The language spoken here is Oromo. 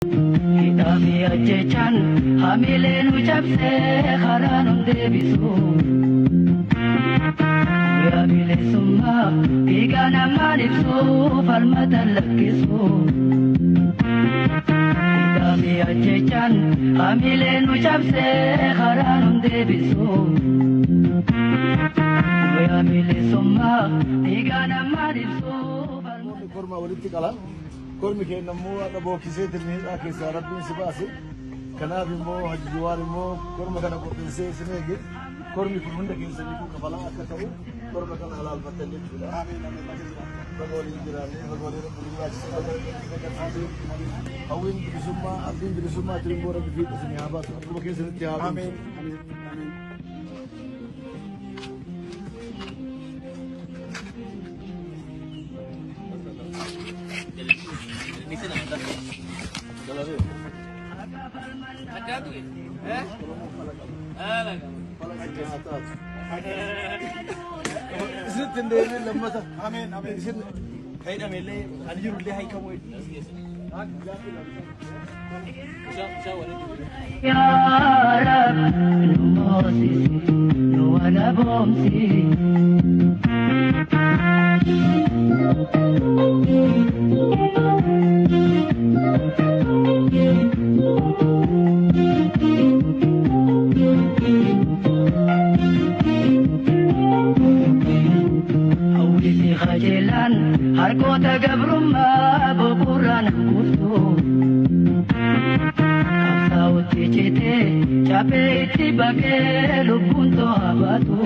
Hidhaa fi ajjechaan hamilee nu cabsee karaa nu deebisu. Guyyaa bilisummaa dhiiga namaan ibsu falmata lakkisu. Hidhaa fi ajjechaan hamilee nu cabsee karaa nu deebisu. Guyyaa bilisummaa dhiiga namaan ibsu. Korma walitti qala. Kormi keenya immoo haadha bookkisee hidhaa keessaa Rabbiin si baase. Kanaaf immoo Hajji Jawaar immoo korma kana qopheessee isin eege. Kormi kun hunda keessaniifuu kafalaa akka ta'u korma kana halaalfattan jechuudha. Baga waliin jiraannee, baga waliin Rabbi nu jiraachise, baga Rabbi agarsiise. Hawwiin bilisummaa, abdiin bilisummaa tirimboo Rabbi fiixa isin haa baasu. Akkuma keessanitti haa buusu. Isinitti hin deebiin lammata. Ameen ameen. Isin Fayyadame illee kan jiru illee hiikamuu. Yaa Rab nu moosisi nu walaboomsi. Hawwisi qajeelaan harkoota gabrummaa boqorraan kuuftu. Qabsaa'otti citee chaaphee itti baqee lubbuun to'a baatu.